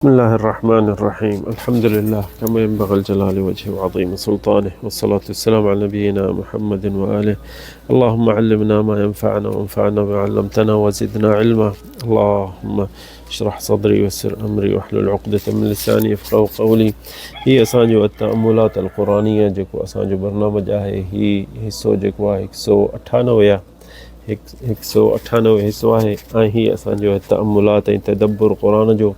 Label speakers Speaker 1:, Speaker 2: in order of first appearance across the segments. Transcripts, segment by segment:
Speaker 1: بسم الله الرحمن الرحيم الحمد لله كما ينبغي الجلال وجهه وعظيم سلطانه والصلاة والسلام على نبينا محمد وآله اللهم علمنا ما ينفعنا وانفعنا بما علمتنا وزدنا علما اللهم اشرح صدري ويسر امري واحلل عقدة من لساني يفقهوا قولي هي اسان جو التأملات القرآنية جيڪو اسان جو برنامج آهي هي حصو جيڪو آهي 198 آهي هڪ سو اٺانوي حصو آهي ۽ هي اسان جو تاملات ۽ تدبر قرآن جو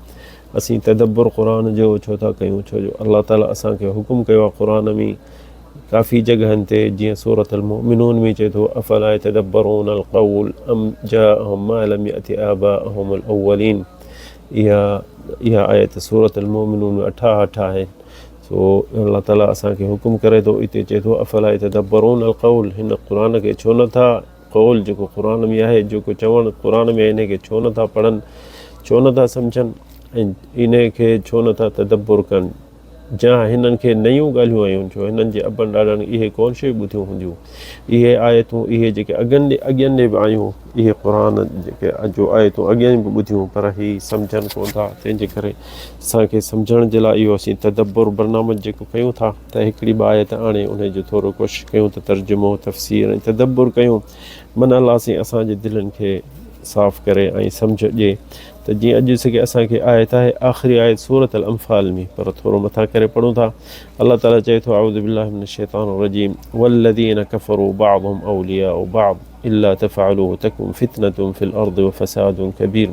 Speaker 1: اسين تدبر قرآن جو ڇو ٿا ڪيون ڇو جو الله تعالي اسان کي حڪم ڪيو آهي قرآن ۾ ڪافي جڳهن تي جيئن سورة المؤمنون ۾ چئي ٿو افلا يتدبرون القول ام جاءهم ما لم يأت آباءهم الاولين اها اها آيت سورة المؤمنون ۾ اٺاهٺ آهي سو الله تعالي اسان کي حڪم ڪري ٿو اتي چئي ٿو افلا يتدبرون القول هن قرآن کي ڇو نٿا قول جيڪو قرآن ۾ آهي جيڪو چوڻ قرآن ۾ آهي ان کي ڇو نٿا پڙهن ڇو نٿا سمجهن ۽ ان کي ڇو نٿا تدبر ڪن جا هنن کي نيون ڳالهيون آيون ڇو هنن جي ابن ڏاڏن اهي ڪون شيون ٻڌيون هونديون اهي آيتون اهي جيڪي اڳن ڏي اڳين ڏي به آيون اهي قرآن جيڪي جو آيتون اڳين به ٻڌيون پر هي سمجهن ڪون ٿا تنهن جي ڪري اسان کي سمجهڻ جي لاء اهو اسين تدبر برنامج جيڪو ڪيون ٿا ته هڪڙي ٻه آيت آڻي انهي جو ٿورو ڪوشش ڪيون ته ترجمو تفسير ۽ تدبر ڪيون من الله سائين اسان جي دلن کي صاف ڪري ۽ سمجهه ڏي ته جيئن اڄ سگهي اسان کي آيت آهي آخري آيت سورة الانفال ۾ پر ٿورو مٿان ڪري پڙهون ٿا الله تعالي چئي ٿو اعوذ بالله من الشيطان الرجيم والذين كفروا بعضهم اولياء بعض الا تفعلوه تكن فتنة في الارض وفساد كبير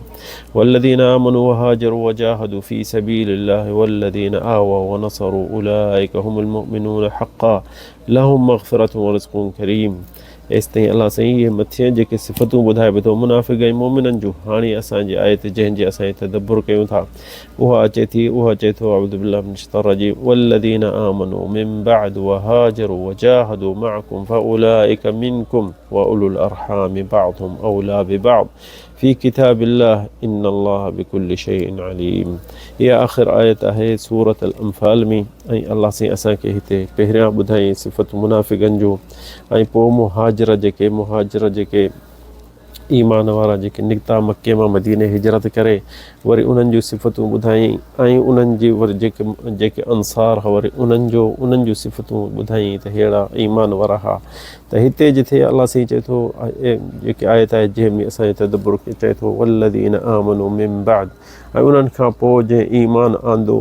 Speaker 1: والذين آمنوا وهاجروا وجاهدوا في سبيل الله والذين آووا ونصروا اولئك هم المؤمنون حقا لهم مغفرة ورزق كريم ايستائين الله سائين اهي مٿين جيڪي صفتون ٻڌائي به ٿو منافق ۽ مؤمنن جون هاڻي اسان جي آيت جنهن جي اسان تدبر ڪيون ٿا اها اچي ٿي اها چئي ٿو اعوذ بالله من الشيطان الرجيم والذين آمنوا من بعد وهاجروا وجاهدوا معكم فاولئك منكم واولو الارحام بعضهم اولى ببعض في ڪتاب الله ان الله بڪل شيء عليم اها آخر آيت آهي سورة الانفال ۾ ۽ الله سائين اسان کي هتي پهريان ٻڌائين صفت منافقن جو ۽ پوء مهاجر جيڪي مهاجر جيڪي ايمان وارا جيڪي نڪتا مڪي مان مديني هجرت ڪري وري انهن جون صفتون ٻڌائين ۽ انهن جي وري جيڪي جيڪي انصار ها وري انهن جو انهن جون صفتون ٻڌائين ته ههڙا ايمان وارا ها ته هتي جٿي الله سائين چئي ٿو جيڪي آيت آهي جنهن ۾ اسان جي تدبر کي چئي ٿو والذين آمنوا من بعد ۽ انهن کان پوء جنهن ايمان آندو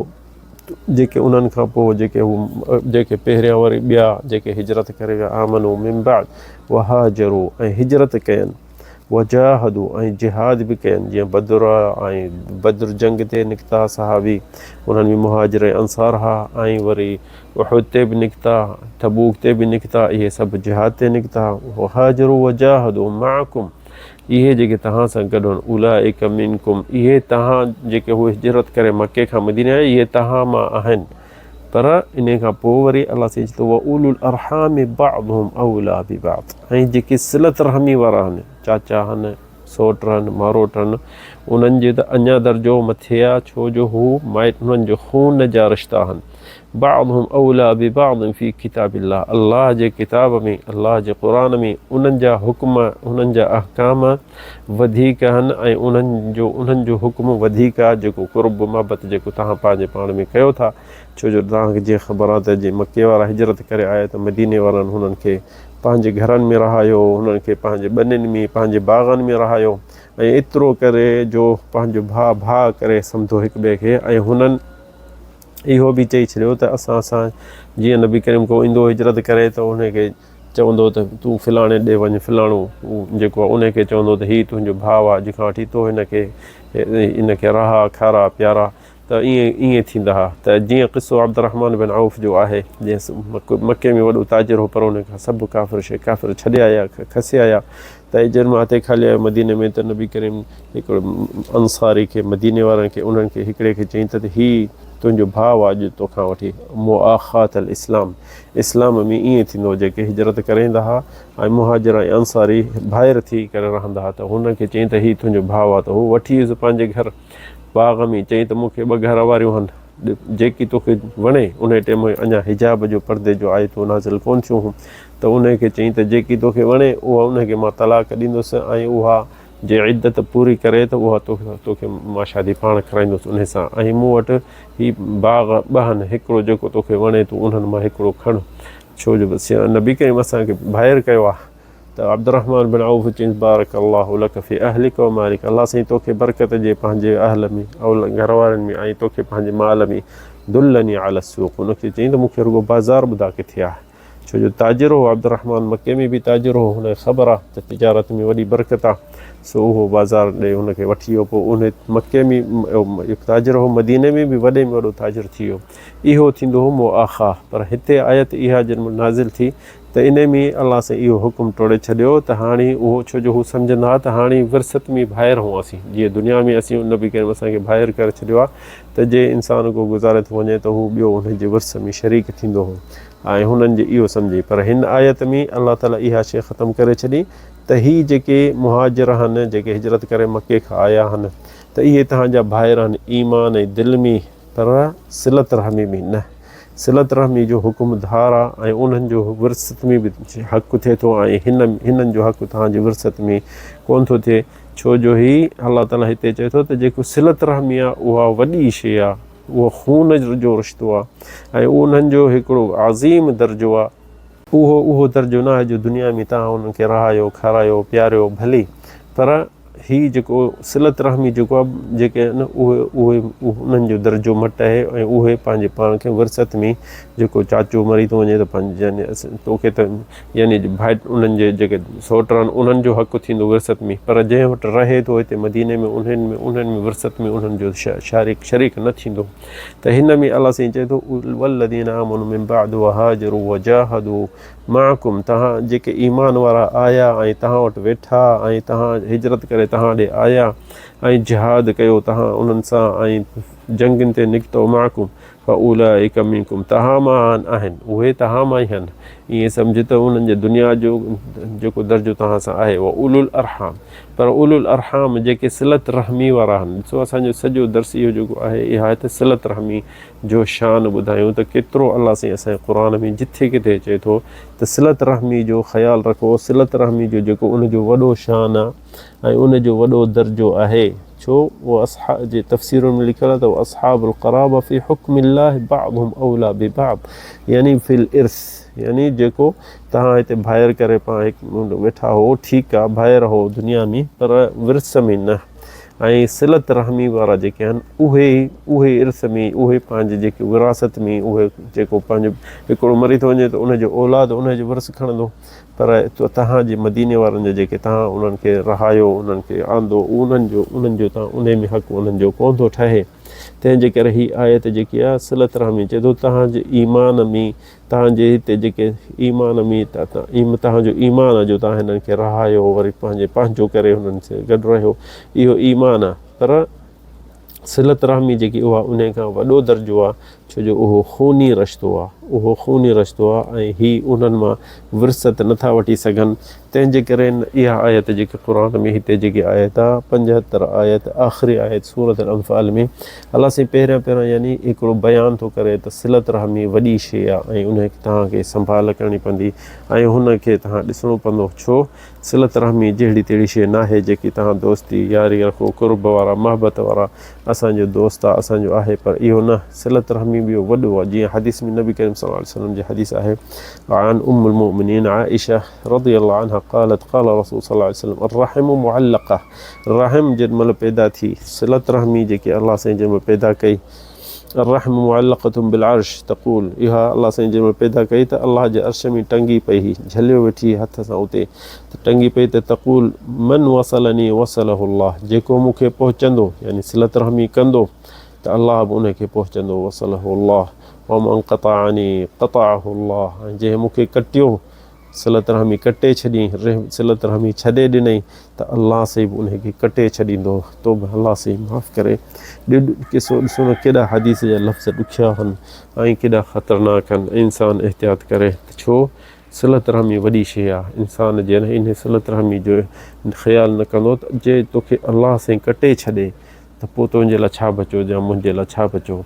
Speaker 1: جيڪي انهن کان پوء جيڪي هو جيڪي پهريان وري ٻيا جيڪي هجرت ڪري ويا آمنوا من بعد وهاجروا ۽ هجرت ڪين وجاهدوا ۽ جهاد به ڪين جيئن بدر ۽ بدر جنگ تي نڪتا صحابي انهن ۾ مهاجر ۽ انصار ها ۽ وري احد تي به نڪتا، تبوڪ تي به نڪتا، اهي سڀ جهاد تي نڪتا، وهاجروا وجاهدوا معڪم اهي جيڪي توهان سان گڏ هن، اولئڪ منڪم اهي توهان جيڪي هو هجرت ڪري مڪي کان مديني آيا اهي توهان مان آهن پر انهي کان پوء وري الله سائين چئي ٿو واولو الارحام بعضهم اوليٰ ببعض ۽ جيڪي صلت رحمي وارا آهن چاچا آهن سوٽ آهن ماروٽ آهن انهن جي ته اڃا درجو مٿي آهي ڇو جو هو مائٽ انهن جو خون جا رشتا آهن بعضهم اوليٰ ببعض في ڪتاب الله الله جي ڪتاب ۾ الله جي قرآن ۾ انهن جا حڪم انهن جا احڪام وڌيڪ آهن ۽ انهن جو انهن جو حڪم وڌيڪ آهي جيڪو قرب محبت جيڪو توهان پنهنجي پاڻ ۾ ڪيو ٿا ڇو جو توهان کي جيئن خبر آهي ته جي مڪي وارا هجرت ڪري آيا ته مديني وارن هنن کي پنهنجي گهرن ۾ رهايو هنن کي پنهنجي ٻنين ۾ پنهنجي باغن ۾ رهايو ۽ ايترو ڪري جو پنهنجو ڀاء ڀاء ڪري سمڌو هڪ ٻئي کي ۽ هنن اهو به چئي ڇڏيو ته اسان سان جيئن نبي ڪريم ڪو ايندو هجرت ڪري ته ان کي چوندو ته تون فلاڻي ڏي وڃ فلاڻو جيڪو آهي ان کي چوندو ته هي تنهنجو ڀاء آهي اڄ کان وٺي تو هن کي ان کي رها کارا پيارا ته ائين ائين ٿيندا ها ته جيئن قصو عبدالرحمان بن عوف جو آهي جنهن مڪي ۾ وڏو تاجر هو پر ان کان سڀ ڪافر شي ڪافر ڇڏي آيا کسي آيا ته جن مان هتي خالي آيو مديني ۾ ته نبي ڪريم هڪڙو انصاري کي مديني وارن کي انهن کي هڪڙي کي چئين ته هي تنهنجو ڀاء آ اڄ توکان وٺي مؤاخات الاسلام اسلام ۾ ائين ٿيندو جيڪي هجرت ڪري ايندا ها ۽ مهاجر ۽ انصاري ڀائر ٿي ڪري رهندا ها ته هن کي چئين ته هي تنهنجو ڀاء آ ته هو وٺي ويس پنهنجي گهر باغ ۾ چيائين ته مون کي ٻه گهر واريون هن، جيڪي توکي وڻي. انهيء ٽيم ۾ اڃا حجاب جو پردي جو آيتون نازل ڪونه ٿيون هيون ته انهيء کي چيائين ته جيڪي توکي وڻي، اها انهيء کي مان طلاق ڏيندس ۽ اها جي عدت پوري ڪري ته اها توکي مان شادي پاڻ ڪرائيندس انهي سان ۽ مون وٽ هي باغ ٻه آهن هڪڙو جيڪو توکي وڻي تون انهن مان هڪڙو کڻ ڇو جو بس نبي ڪريم اسان کي ڀائر ڪيو آهي ته عبدالرحمان بن عوف چيس بارڪ الله لک في اهلک و مالک الله سائين توکي برڪت ڏي پنهنجي اهل ۾ گهر وارن ۾ ۽ توکي پنهنجي مال ۾ دلني علي السوق ان کي چيائين ته مون کي رڳو بازار ٻڌا ڪٿي آهي ڇو جو تاجر هو، عبدالرحمان مڪي ۾ به تاجر هو، هن کي خبر آ ته تجارت ۾ وڏي برڪت آ، سو اهو بازار ڏي هن کي وٺي ويو، پوء انهي مڪي ۾ تاجر هو، مديني ۾ به وڏي ۾ وڏو تاجر ٿي ويو. اهو ٿيندو هو مؤاخاه، پر هتي آيت اها جن مهل نازل ٿي ته انهي ۾ الله سائين اهو حڪم ٽوڙي ڇڏيو ته هاڻي اهو ڇو جو هو سمجهندا ها ته هاڻي ورثت ۾ ڀائر هون اسين، جيئن دنيا ۾ اسين نبي ڪريم اسان کي ڀائر ڪري ڇڏيو آ ته جي انسان ڪو گذاري ٿو وڃي ته هو ٻيو انهي جي ورث ۾ شريڪ ٿيندو هو. ۽ هنن جي اهو سمجهي. پر هن آيت ۾ الله تعالي اها شيء ختم ڪري ڇڏي ته هي جيڪي مهاجر آهن، جيڪي هجرت ڪري مڪي کان آيا آهن ته اهي توهان جا ڀائر آهن ايمان ۽ دل ۾ پر صلت رحمي ۾ نه. صلت رحمي جو حڪم ڌار آهي ۽ انهن جو ورثت ۾ به حق ٿئي ٿو ۽ هنن جو حق توهان جي ورثت ۾ ڪونه ٿو ٿئي ڇو جو هي الله تعالي هتي چئي ٿو ته جيڪو صلت رحمي آهي اها وڏي شيء آهي. اهو خون جو رشتو آهي ۽ انهن جو هڪڙو عظيم درجو آهي. اهو اهو درجو نه آهي جو دنيا ۾ توهان انهن کي رهايو، کارايو، پياريو ڀلي پر هي جيڪو صلت رحمي جيڪو آهي جيڪي آهن اهي اهي انهن جو درجو مٽ آهي ۽ اهي پنهنجي پاڻ کي ورثت ۾ جيڪو چاچو مري ٿو وڃي ته پنهنجي يعني توکي ته يعني ڀائٽ انهن جي جيڪي سوٽ آهن انهن جو حق ٿيندو ورثت ۾ پر جنهن وٽ رهي ٿو هتي مديني ۾ انهن ۾ انهن ۾ ورثت ۾ انهن جو شاريڪ شريڪ نه ٿيندو ته هن ۾ الله سائين چئي ٿو والذين آمنوا من بعد وهاجروا وجاهدوا معكم تهان جيڪي ايمان وارا آيا ۽ تهان وٽ ويٺا ۽ تهان هجرت ڪري تهان ڏي آيا ۽ جهاد ڪيو تهان انهن سان ۽ جنگين تي نڪتو معكم فاولئک منکم توهان مان آهن، اهي توهان مان ئي آهن، ائين سمجهه ته انهن جي دنيا جو جيڪو درجو توهان سان آهي، واولو الارحام پر اولو الارحام جيڪي صلت رحمي وارا آهن، ڏسو اسان جو سڄو درس اهو جيڪو آهي اها آهي ته صلت رحمي جو شان ٻڌايون ته ڪيترو الله سائين اسان جي قرآن ۾ جٿي ڪٿي اچي ٿو ته صلت رحمي جو خيال رکو، صلت رحمي جو جيڪو ان جو وڏو شان آهي ۽ ان جو وڏو درجو آهي. ڇو اهو اصحاب جي تفسيرن ۾ لکيل آهي ته اصحاب القرابه في حڪم الله بعضهم اولى ببعض يعني في الارث يعني جيڪو توهان هتي ڀائر ڪري پاڻ هڪ ويٺا هو ٺيڪ آهي ڀائر هو دنيا ۾ پر ورث ۾ نه ۽ صلت رحمي وارا جيڪي آهن اهي اهي ارث ۾ اهي پنهنجي جيڪي وراثت ۾ اهي جيڪو پنهنجو هڪڙو مري ٿو وڃي ته ان جو اولاد ان جو ورث کڻندو پر توهان جي مديني وارن جو جيڪي توهان انهن کي رهايو، انهن کي آندو، انهن جو انهن جو توهان انهي ۾ حق انهن جو ڪونه ٿو ٺهي. تنهن جي ڪري هي آيت جيڪي آهي صلت رحمي چئي ٿو توهان جي ايمان ۾ توهان جي هتي جيڪي ايمان ۾ توهان جو ايمان آهي جو توهان هنن کي رهايو وري پنهنجي پنهنجو ڪري هنن سان گڏ رهيو اهو ايمان آهي پر صلت رحمي جيڪي اها انهي کان وڏو درجو آهي ڇو جو اهو خوني رشتو آهي اهو خوني رشتو آهي ۽ هي انهن مان ورثت نٿا وٺي سگهن تنهن جي ڪري اها آيت جيڪي قرآن ۾ هتي جيڪي آيت آهي 75 آيت آخري آيت سورة الانفال ۾ الله سائين پهريان پهريان يعني هڪڙو بيان ٿو ڪري ته صلت رحمي وڏي شيء آهي ۽ ان کي توهان کي سنڀال ڪرڻي پوندي ۽ هن کي توهان ڏسڻو پوندو ڇو صلت رحمي جهڙي تهڙي شيء ناهي جيڪي توهان دوستي ياري رکو قرب وارا محبت وارا اسان جو دوست آ اسان جو آهي پر اهو نه صلت رحمي به اهو وڏو آ جيئن حديث ۾ نبي ڪريم صلي الله عليه وسلم جي حديث آهي عن ام المؤمنين عائشه رضي الله عنها قالت قال رسول صلي الله عليه وسلم الرحم معلقه رحم جنهن مهل پيدا ٿي صلت رحمي جيڪي الله سائين جنهن مهل پيدا ڪئي الرحم معلقة بالعرش تقول اها الله سائين جنهن مهل پيدا ڪئي ته الله جي عرش ۾ ٽنگي پئي هئي جهليو ويٺي هٿ سان اتي ته ٽنگي پئي ته تقول من وصلني وصله الله جيڪو مون کي پهچندو يعني صلت رحمي ڪندو ته الله به ان کي پهچندو وصله الله ومن قطعني قطعه الله ۽ جنهن مون کي ڪٽيو صلت رحمي ڪٽي ڇڏيائين، صلت رحمي ڇڏي ڏنائين ته الله سائين به انهي کي ڪٽي ڇڏيندو. توبه الله سائين معاف ڪري. ڏيڍ قصو ڏسو نه ڪيڏا حديث جا لفظ ڏکيا هن ۽ ڪيڏا خطرناڪ هن. انسان احتياط ڪري ته ڇو صلت رحمي وڏي شيء آ. انسان جيڏهن انهي صلت رحمي جو خيال نه ڪندو ته جي توکي الله سائين ڪٽي ڇڏي. ته پوء تنهنجي لاء ڇا بچيو يا منهنجي لاء ڇا بچيو؟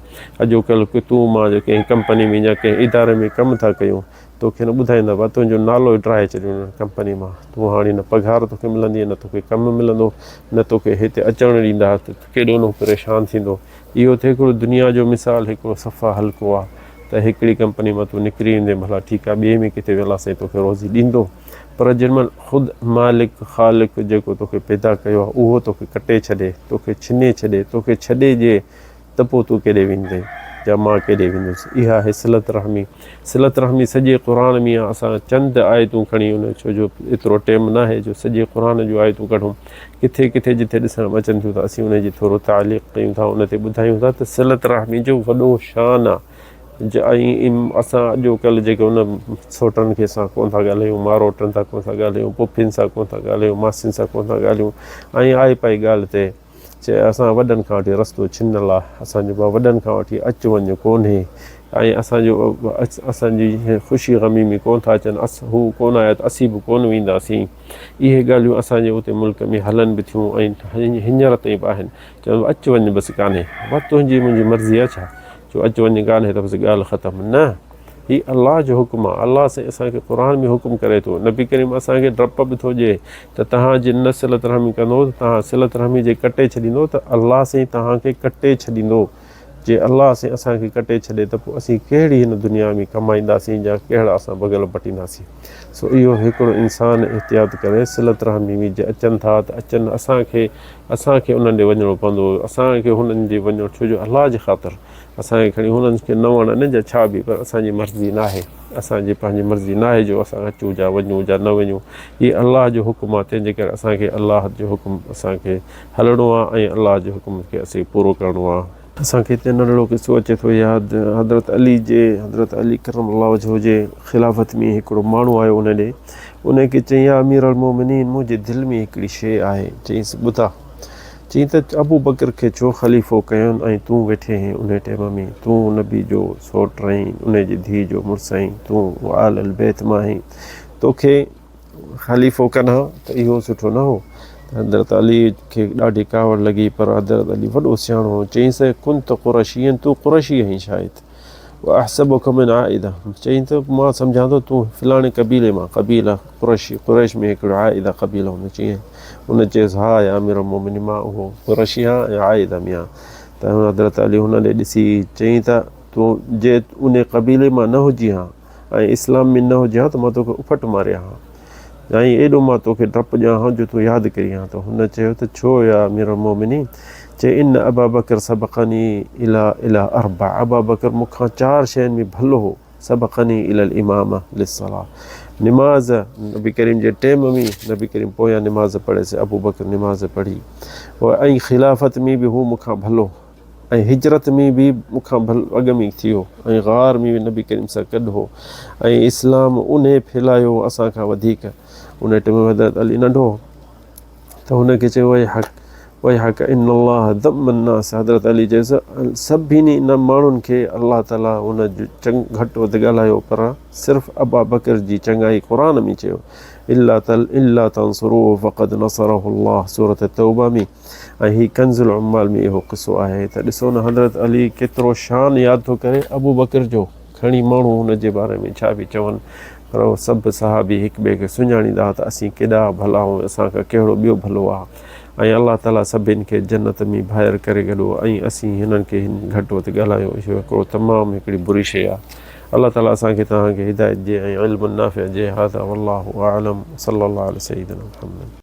Speaker 1: اڄوڪلهه تون مان جو ڪنهن ڪمپني ۾ يا ڪنهن اداري ۾ ڪم ٿا ڪيون توکي نه ٻڌائيندا ڀا تنهنجو نالو ئي ڊاهي ڇڏيو هن ڪمپني مان تون هاڻي نه پگهار توکي ملندي نه توکي ڪم ملندو نه توکي هتي اچڻ ڏيندا ته ڪيڏو نه پريشان ٿيندو اهو ته هڪڙو دنيا جو مثال هڪڙو صفا هلڪو آ ته هڪڙي ڪمپني مان تون نڪري ويندين ڀلا ٺيڪ آ ٻئي ۾ ڪٿي ويو الله سائين توکي روزي ڏيندو پر جنهن مهل خود مالڪ خالق جيڪو توکي پيدا ڪيو آ اهو توکي ڪٽي ڇڏي توکي ڇني ڇڏي توکي ڇڏي ڏئي ته پوء تون ڪيڏي ويندين يا مان ڪيڏي ويندس؟ اها آهي صلت رحمي. صلت رحمي سڄي قرآن ۾ آهي. اسان چند آيتون کڻي ان ڇو جو ايترو ٽيم ناهي جو سڄي قرآن جون آيتون ڪڍون. ڪٿي ڪٿي جٿي ڏسڻ ۾ اچن ٿيون ته اسين ان جي ٿورو تعليق ڪيون ٿا ان تي ٻڌايون ٿا ته صلت رحمي جو وڏو شان آهي. ۽ اسان اڄوڪلهه جيڪي ان سوٽن کي سان ڪونه ٿا ڳالهايون، ماروٽن سان ڪونه ٿا ڳالهايون، پڦين سان ڪونه ٿا ڳالهايون، ماسين سان ڪونه ٿا ڳالهيون ۽ آئي پائي ڳالهه تي چي اسان وڏن کان وٺي رستو ڇنل آ، اسان جو وڏن کان وٺي اچ وڃ ڪونهي ۽ اسان جو اسان جي خوشي غمي ۾ ڪونه ٿا اچن، هو ڪونه آيا ته اسين به ڪونه وينداسين. اهي ڳالهيون اسان جي اتي ملڪ ۾ هلن به ٿيون ۽ هينئر تائين به آهن. چون اچ وڃ بس ڪانهي. بس تنهنجي منهنجي مرضي آ ڇا؟ جو اچ وڃ ڪانهي ته بس ڳالهه ختم. نه! هي الله جو حڪم آ. الله سائين اسان کي قرآن ۾ حڪم ڪري ٿو. نبي ڪريم اسان کي ڊپ به ٿو ڏئي ته توهان جي نه صلت رحمي ڪندو ته توهان صلت رحمي جي ڪٽي ڇڏيندو ته الله سائين توهان کي ڪٽي ڇڏيندو. جي الله سائين اسان کي ڪٽي ڇڏي ته پوء اسين ڪهڙي هن دنيا ۾ ڪمائينداسين يا ڪهڙا اسان بغل پٽينداسين. سو اهو هڪڙو انسان احتياط ڪري صلت رحمي ۾ جي اچن ٿا ته اچن اسان کي اسان کي انهن ڏي وڃڻو پوندو اسان کي هنن ڏي وڃڻو ڇو جو الله جي خاطر اسان کي کڻي هنن کي نه وڻن يا ڇا به پر اسان جي مرضي ناهي اسان جي پنهنجي مرضي ناهي جو اسان اچون يا وڃون يا نه وڃون هي الله جو حڪم آهي تنهن جي ڪري اسان کي الله جو حڪم اسان کي هلڻو آهي ۽ الله جي حڪم کي اسين پورو ڪرڻو آهي. اسان کي هتي ننڍڙو قصو اچي ٿو ياد حضرت علي جي حضرت علي ڪرم الله وجهه جي خلافت ۾ هڪڙو ماڻهو آيو ان ڏي ان کي چيائين يا امير المومنين منهنجي دل ۾ هڪڙي شيء آهي چيائينس ٻڌا چيائين ته ابوبڪر کي ڇو خليفو ڪيائون ۽ تون ويٺي هئين انهي ٽيم ۾ تون نبي جو سوٽ آهين، انهي جي ڌيء جو مڙس آهين، تون آل البيت مان آهين، توکي خليفو ڪن ها ته اهو سٺو نه هو. ته حضرت علي کي ڏاڍي ڪاوڙ لڳي پر حضرت علي وڏو سياڻو هو، چيائينس ڪنت قرشيا تون قرشي آهين شايد. واحسبک من عائده چيائين ته مان سمجهان ٿو تون فلاڻي قبيلي مان قبيله قرشي قريش ۾ هڪڙو عائده قبيلو هوندو چيائين ان چيس ها يا امير المومنين مان اهو قرشي آهيان ۽ عائده ۾ آهيان ته حضرت علي هن ڏي ڏسي چيائين ته تون جي ان قبيلي مان نه هجين ها ۽ اسلام ۾ نه هجين ها ته مان توکي اڦٽ ماريان ها ۽ ايڏو مان توکي ڊپ ڏيان ها جو تون ياد ڪرين ها ته هن چيو ته ڇو يا امير المومنين؟ چي ان ابا بڪر سبقني الي الي اربع ابا بڪر مون کان چار شين ۾ ڀلو هو سبقني الي الامامه للصلاه نماز نبي ڪريم جي ٽيم ۾ نبي ڪريم پويان نماز پڙهي سي ابو بڪر نماز پڙهي ۽ خلافت ۾ به هو مون کان ڀلو ۽ هجرت ۾ به مون کان ڀل اڳ ۾ ٿيو ۽ غار ۾ به نبي ڪريم سان گڏ هو ۽ اسلام انهي ڦهلايو اسان کان وڌيڪ ان ٽيم ۾ حضرت علي ننڍو هو ته هن کي چيو ويحڪ ويحڪ ان الله ذم الناس حضرت علي چيس سڀني ان ماڻهن کي الله تعالي ان جو چڱ گهٽ وڌ ڳالهايو پر صرف ابا بڪر جي چڱائي قرآن ۾ چيو الا تل الا تنصروه فقد نصره الله سورة التوبه ۾ ۽ هي ڪنز العمال ۾ اهو قصو آهي ته ڏسو نه حضرت علي ڪيترو شان ياد ٿو ڪري ابوبڪر جو، کڻي ماڻهو هن جي باري ۾ ڇا به چون پر اهي سڀ صحابي هڪ ٻئي کي سڃاڻيندا ها ته اسين ڪيڏا ڀلا آهيون اسان کان ڪهڙو ٻيو ڀلو آهي ۽ الله تعالي سڀن کي جنت ۾ ڀائر ڪري گڏو ۽ اسين هنن کي هن گهٽ وڌ ڳالهايو اهو هڪڙو تمام هڪڙي بري شيء آهي الله تعالي اسان کي توهان کي هدايت ڏي ۽ علم نافع ڏي هذا والله اعلم صلي الله علي سيدنا محمد.